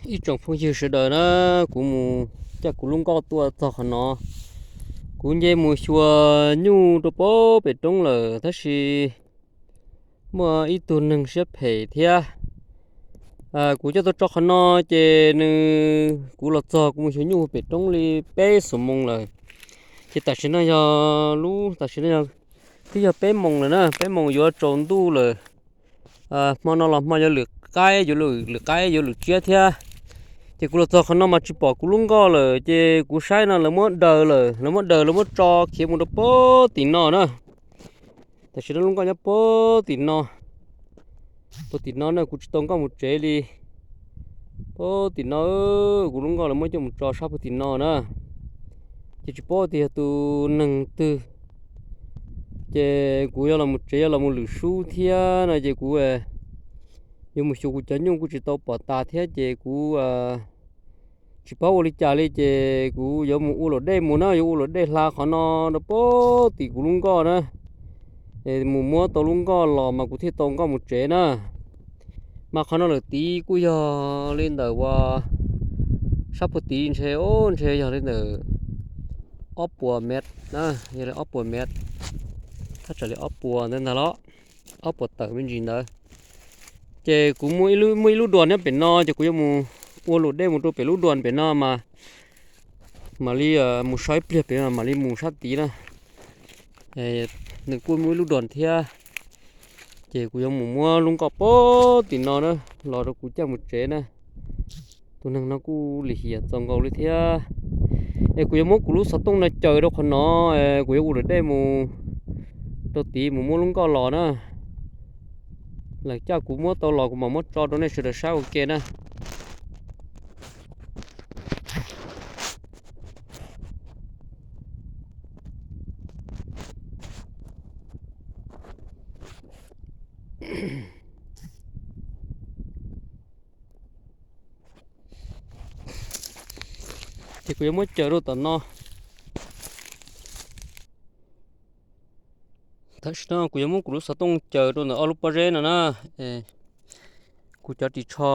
Ib tsoom phooj ywg sawv daws na, kuv mus coj kuv lub nkoj tuaj txog qhov no. Kuv nce mus xyuas nyuj rau pem roob lawm tab sis muaj ib tug neeg siab phem thiab. Kuv coj tuaj tso qhov no ces nws, kuv los txog kuv mus xyuas nyuj pem roob li peb xuab moos lawm. Ces tam sim no yog lub, tam sim no yog twb yog peb moos lawm na, peb moos yuav tsaus ntuj lawm. Hmo no los hmo yuav lwm qaib, yuav lwm qaib yuav lwm tsiab thiab. Ces kuv los txog qhov no mas tsis pom kuv lub nkoj lawm ces kuv saib no lawv muab daws lawm, lawv muab daws lawv muab tso khiav mus rau pem tim no na. Tam sim no lub nkoj nyob pem tim no, pem tim no na, kuv tsis tau nkoj mus tsev li. Pem tim no, kuv lub nkoj lawv muab coj mus tso sab pem tim no na. Ces tsis paub tias yog tus neeg twg. Ces kuv yuav los mus tsev, yuav los mus lwm sub thiab no ces kuv yuav mus xyuas kuv cov nyuj kuj tsis tau pom tas thiab ces kuv tsis paub ua li cas li ces kuv yuav mus ua luam dej mus na, yuav ua luam dej hla qhov no rau pem tim kuv lub nkoj na. Mus muab tau lub nkoj los mas kuv thiaj tau nkoj mus tsev na. Mas qhov no lawm tid kuj yog li ntawm uas sab puag tid ntshe, ntshe yog li ntawm ob puas mev na, yog li ob puas mev, thaj tsam li ob puas ntawd ntag los, ob puas tawm me ntsis ntawd. Ces kuv muaj ib lub, muaj ib lub dua nyob pem no ces kuv yuav mus ua luam dej mus rau pem lub dua pem no mas mam li mus so ib pliag pem no mam li mus sab tid na. Nws kuj muaj ib lub dua thiab, ces kuv yuav mus muab lub nkoj pem tim no na, los rau kuv coj mus tsev na. Tus neeg no kuj lim hiam txaus nkaus li thiab. Es kuv yuav muab kuv lub xov tooj no caws rau qhov no, kuv yuav ua luam dej mus rau tid mus muab lub nkoj los na. Lawv coj kuv muab tau los kuv mam muab tso rau nej sawv daws saib ua ke na. Ces kuv yuav muab caws rau tom no. Tam sim no kuv yuav muab kuv lub xov tooj caws rau ntawm ob lub pob zeb no na. Kuv cov ris tsho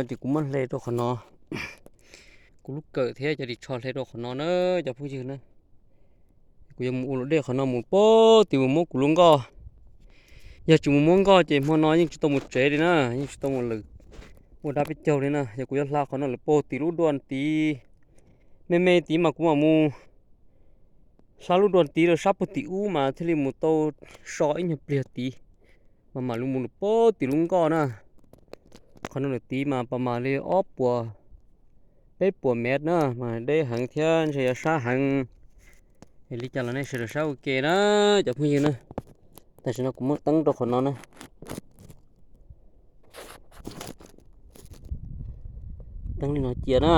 ces kuv muab hle rau qhov no. Kuv lub kawm thiab cov ris tsho hle rau qhov no na, cov phooj ywg na. Kuv yuav mus ua luam dej qhov no mus pem tim mus muab kuv lub nkoj. Yog tsis mus muab nkoj ces hmo no yeej tsis tau mus tsev li na, yeej tsis tau mus lawm ua dab peb caug li na. Yog kuv yuav hla qhov no lawm pem tim lub dua tid, me me tid mas kuv mam mus hla lub dua tid rau sab puag tim ub mas thiaj li mus tau so ib nyuag pliag tid, mas mam li mus lawm pem tim lub nkoj na. Qhov no lawm tid mas pas mam li ob puas, peb puas mev na, mas deb heev thiab ntshe yuav sab heev. Es li cas los nej sawv daws saib ua ke na, cov phooj ywg na. Tam sim no kuv muab teeb rau qhov no na. Teeb li no cia na.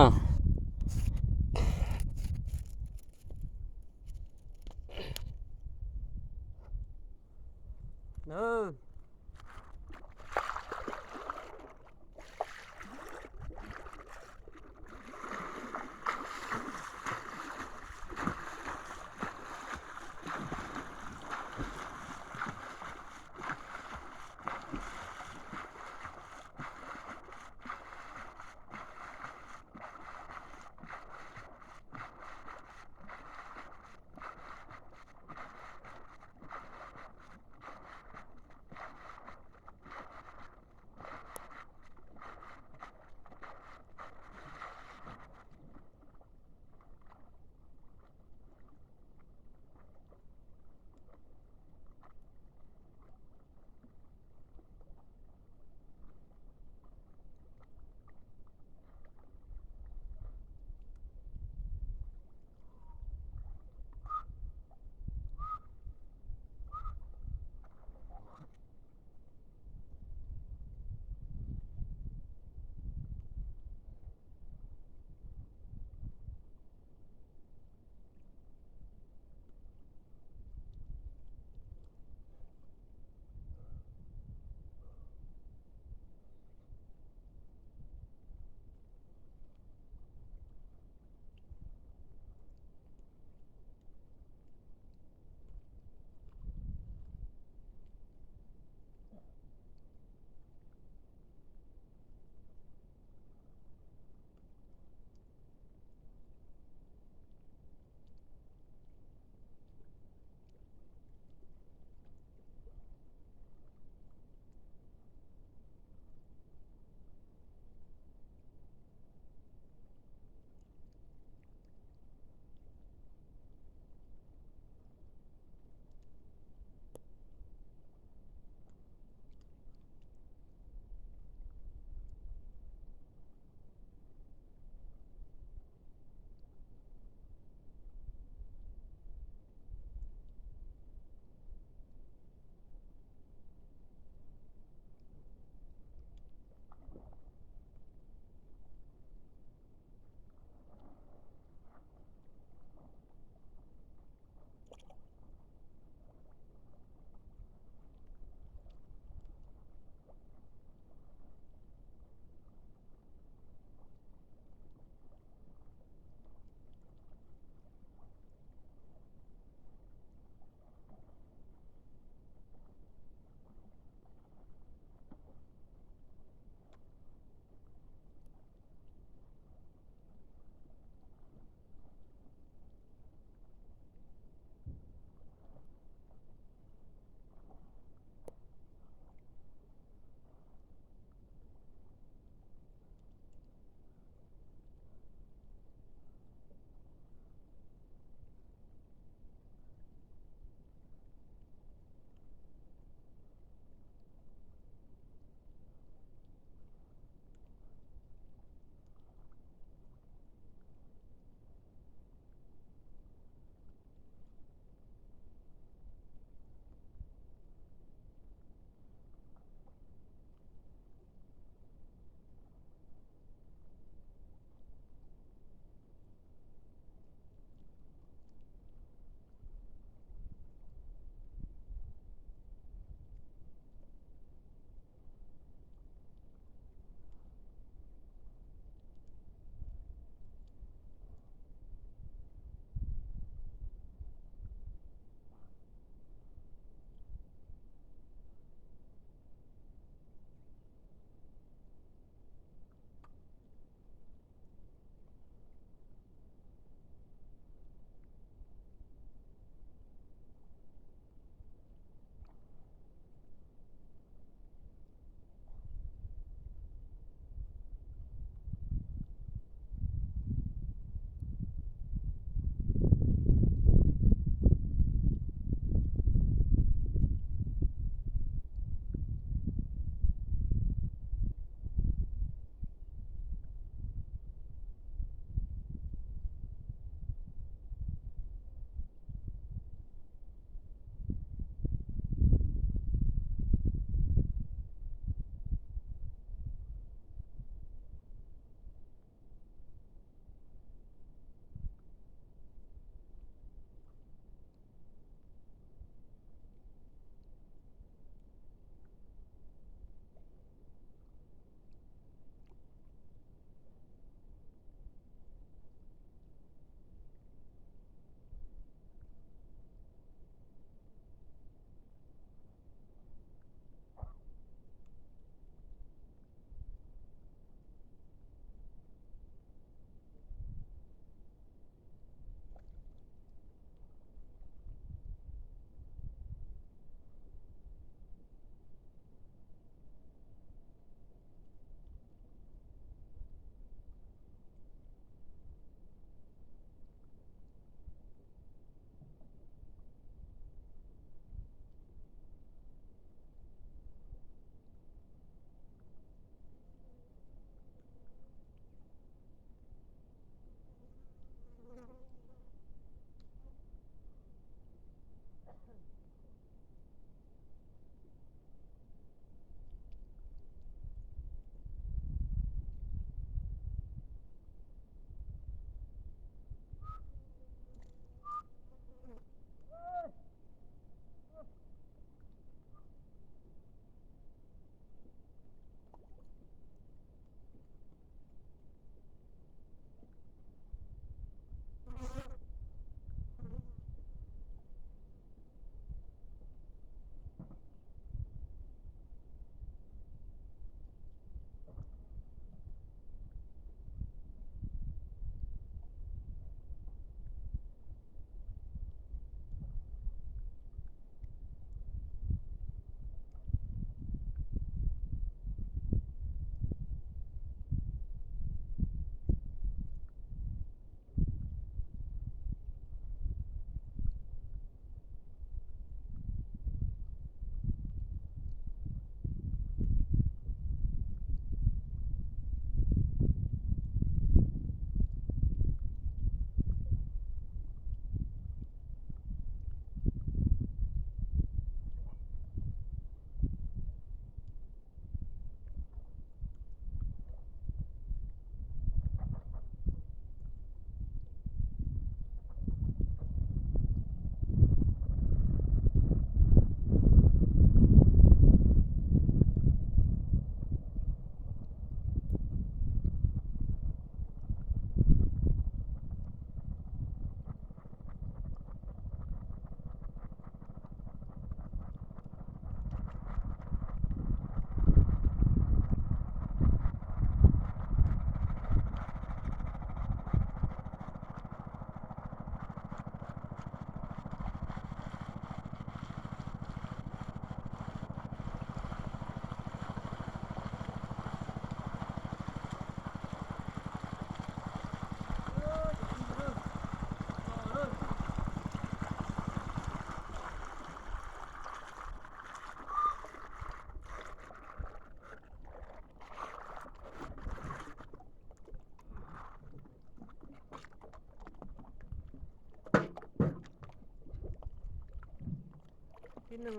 Tib neeg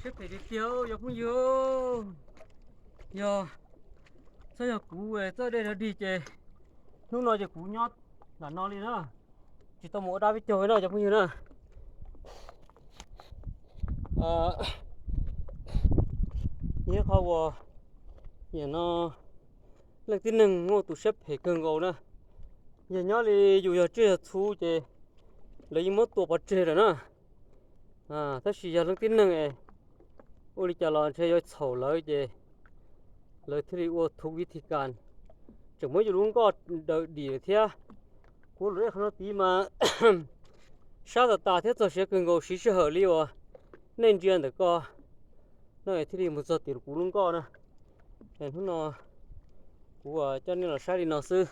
siab phem tiag tiag cov phooj ywg. Yog txhob yog kuv txoj dej rog dig ces hnub no ces kuv nyob nram no li na, tsis tau mus ua dab peb caug na cov phooj ywg na. Ib qho uas nim no leej tib neeg muaj tus siab phem kawg nkaus na, yog nyob li yus yog tsiaj yog txhu ces lawv yeej muab tua pov tseg lawm na. Tab sis yog leej tib neeg es ua li cas los ntshe yuav txhaum lawv ces lawv thiaj li ua thuv vib thi kas, tseem muab yus lub nkoj daws dim lawm thiab. Kuv los dej qhov no tid mas sab tas tas thiab txog siav kawg nkaus siv sij hawm li uas nej ntsia ntawm ko no thiaj li mus txog tim kuv lub nkoj na. Es hnub no kuv coj nej los saib li no xwb.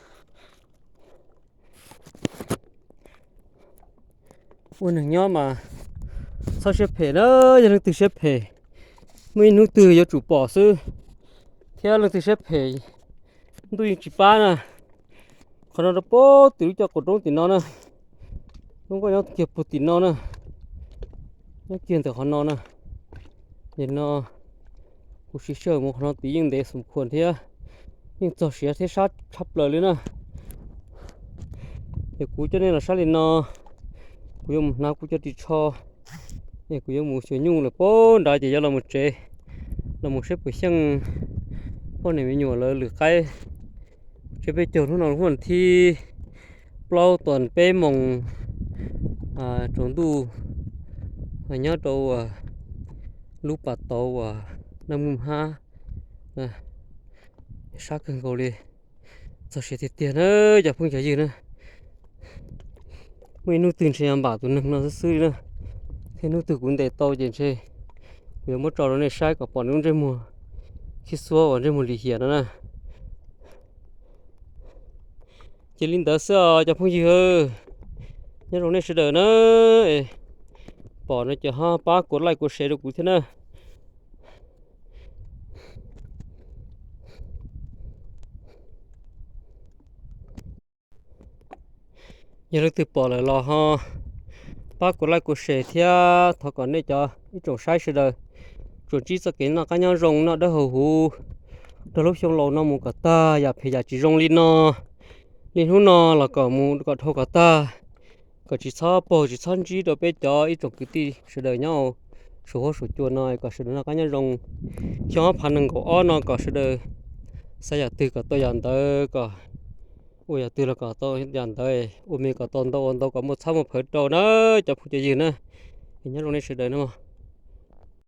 Ua neeg nyob mas txhob siab phem na, yog leej twg siab phem muaj ib hnub twg yuav tsum pom xwb, thiab leej twg siab phem ntuj yeej tsis pab na. Qhov no rau puag tim lub cov qaum roob tim no na, lub nkoj nyob kiag puag tim no na, nyob kiag ntawm qhov no na. Nim no kuv siv sij hawm mus qhov no tid yeej ntev xum khuam thiab, yeej txog siav thiab sab tshaj plaws li na. Ces kuv coj nej los saib li no, kuv yuav mus hnav kuv cov ris tsho, es kuv yuav mus xyuas nyuj lawm puag nrad ces yuav los mus tsev, los mus saib puas xyeej poj niam me nyuam lawv lwm qaib. Tsev peb caug hnub no hnub thib plaub tuam peb moos tsaus ntuj, nyob rau lub pas tauv uas Naj Muj Hab, sab kawg nkaus li. Txog siav tiag tiag na cov phooj cov ywg na. Muaj ib hnub twg ntshe yuav npam tus neeg no xwb xwb li na, thiab hnub twg kuv ntes tau ces ntshe kuv yuav muab tso rau nej saib kom pom nws lub ntsej muag khib xuab uas ntsej muag lim hiam no na. Ces li ntawd xwb os cov phooj ywg, nyob zoo nej sawv daws na. Pom no ces ho pab kuv like kuv share rau kuv thiab na. Yog leej twg pom lawm los ho pab kuv like kuv share thiab thov kom nej cov ib tsoom saib sawv daws tsuas ntsib txoj kev noj qab nyob zoo noj dawb haus huv rau lub xyoo laus no mus kom tag, yam phem yam tsis zoo li no, li hnub no los kom mus kom dhau kom tag, kom tsis txhob paug tsis txhob ntsib rau peb cov ib tsoom kwv tij sawv daws nyob saum huab saum cua no, kom sawv daws noj qab nyob zoo. Xyoo ob phav nees nkaum ob no kom sawv daws xav yam twg kom tau yam ntawd, kom ua yam twg los kom tau yam ntawd, ua me kom tau ntau, ua ntau kom muaj txhab muaj phawv rau na cov phooj cov ywg na. Nyob zoo nej sawv daws na.